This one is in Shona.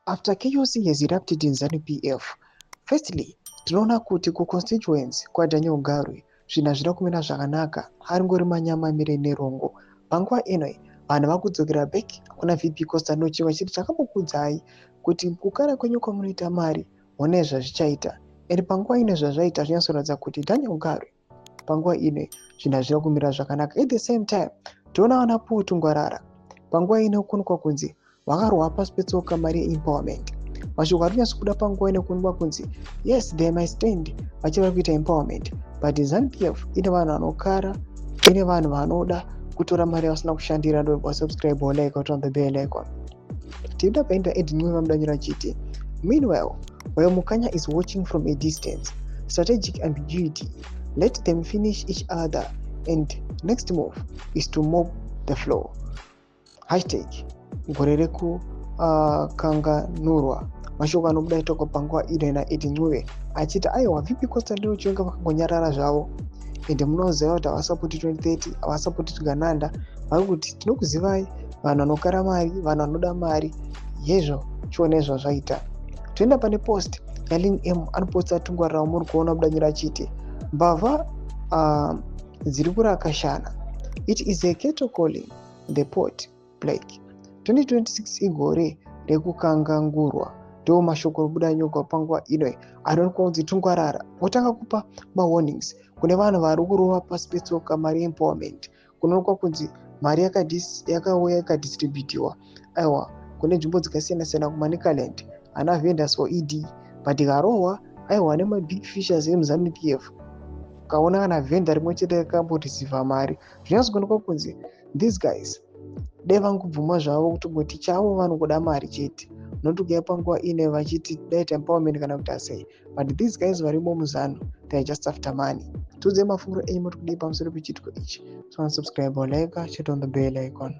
After chaos has erupted in ZANU PF, firstly, tinoona kuti kuconstituency kwaDaniel Garwe zvinhu hazvina kumira zvakanaka, aringori manyama amire nerongo. Panguva ino vanhu vakudzokera back kuna VP Constantino Chiwenga vachiti takambokuudzai kuti kukara kwenyu kwamunoita mari honai zvazvichaita. And panguva ino zvazvaita zvinyatsoratidza kuti Daniel Garwe panguva ino zvinhu hazvina kumira zvakanaka. At the same time, toona vana Paul Tungwarara panguva ino kuonekwa kunzi vakarwa pasi petsoka mari yeempowerment. Mashoko ari kunyatsobuda panguva ino kuonekwa kunzi yes, they might stand vachiva kuita empowerment, but ZANU PF ine vanhu vanokara, ine vanhu vanoda kutora mari yavasina kushandira. Ndobva subscribe or like on the bell icon. Tinoda paenda Ed Ncube vamudanyira achiti, "Meanwhile, while Mukanya is watching from a distance, strategic ambiguity, let them finish each other and next move is to mop the floor. #GoreRekukanganurwa." Mashoko anobuda itoko panguva ino naEd Ncube achiti aiwa, VP Constantino Chiwenga vakangonyarara zvavo, ende munoziva kuti havasapoti 2030, havasapoti Gananda. Vari kuti tinokuzivai, vanhu vanokara mari, vanhu vanoda mari yezvo. Chiona zvazvaita. Toenda pane post yaLin M anoposta Tungwarara muri kuona budanyira achiti mbavha dziri kurakashana. "It is a kettle calling the pot black. 2026 igore rekukangangurwa." Ndo mashoko obuda nyogwa panguva ino anoonekwa kunzi Tungwarara votanga kupa mawarnings kune vanhu vari kurova pasi petsoka mari yeempowerment. Kunoonekwa kunzi mari yakauya ikadistributiwa aiwa kune nzvimbo dzakasiyana siyana kuManicaland, ana vendors for ED, but ikarohwa aiwa nemabig fishers emuZANU PF, ukaona kana vendor rimwe chete rakamboreceiva mari. Zvinyatsokuonekwa kunzi these guys dai vangobvuma zvavo kutongoti chavo vanongoda mari chete, not kuuya panguva ine vachiti daita empowerment kana kuti asei. But these guys varimo muZANU, they are just after money. Tiudzei mafungiro enyu, muri kudii pamusoro pechiitiko ichi? So subscribe or like, hit on the bell icon.